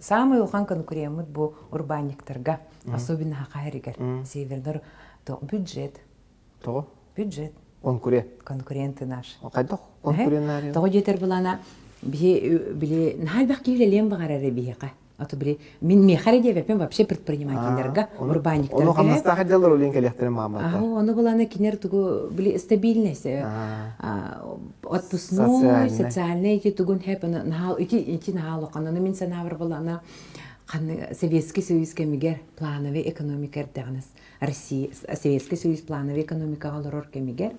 Самый улахан конкурентмыт бу урбаанньыктарга, особенно Саха сиригэр, севернер бюджет. Тоҕо? Бюджет. Конкурент. Конкуренты наши. Хайдах конкуреннар? Тоҕо диэтэр булана биһи били наһаа элбэх киһи үлэлиэн баҕарар биһиэхэ. А то били мин миэхэ эрэ диэбэппин вообще предпринимательлерга, урбаанньыктарга. Ону хамнастаах отделлар үлээн кэлиэхтэрин мааматтар. Ону булана кинер тугу били стабильность отпускной, социальный ити тугун хэп наһаа ити ити наһаа улахан. Ону мин санаабар булана Советский Союз кэмигэр плановый экономика эрдэҕинэ Россия Советский Союз плановый экономикаҕа олорор кэмигэр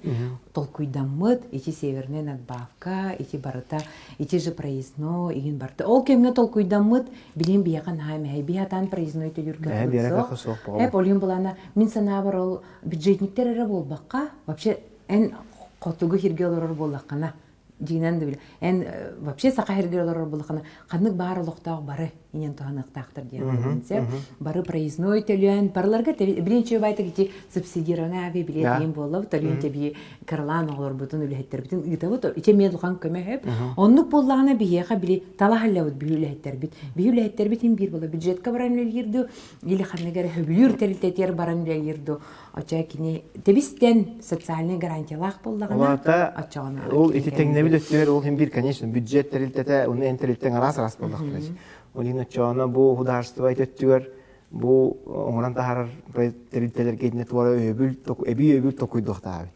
толкуйдаммыт ити северная надбавка, ити барыта, ити же проездной, игин барыта. Ол кэмҥэ толкуйдаммыт, билин биһиэхэ наһаа мэһэй, биһи атаан проездной төлүүр суох. Эп олин булана мин санаабар ол бюджетниктер эрэ буолбакка, вообще эн хотугу сиргэ олорор буоллаххына дьиҥинэн да эн вообще саха сиригэр олорор буоллаххына ханнык баар олохтоох бары инэн туһаныахтаахтар диэн сөп бары проездной төлөөн барыларга билин чүөбайтык ити субсидированный авиабилет диэн буолла төлөөн тэбии кыралаан оҕолорбутун үлэһиттербитин ыытабыт ити эмиэ улахан көмө сөп оннук буоллаҕына биһиэхэ били талаһаллабыт биһи үлэһиттербит биһи үлэһиттербит иһин биир буола бюджетка баран үлэлиир дуу или ханнык эрэ хөбүлүүр тэрилтэтигэр баран үлэлиир дуу Оччо кини тэбистэн социальнай гарантиялаах буоллаҕына, оччоҕуна ол ити тэҥнэбил өттүгэр ол иһин биир, конечно, бюджет тэрилтэтэ, уну эн тэрилтэҥ араас-араас буоллахтара. Ол иһин оччоҕуна бу художество өттүгэр бу оҥорон таһаарар тэрилтэлэргэ итиннэ туора өйөбүл, эбии өйөбүл токуйдуохтаабыт.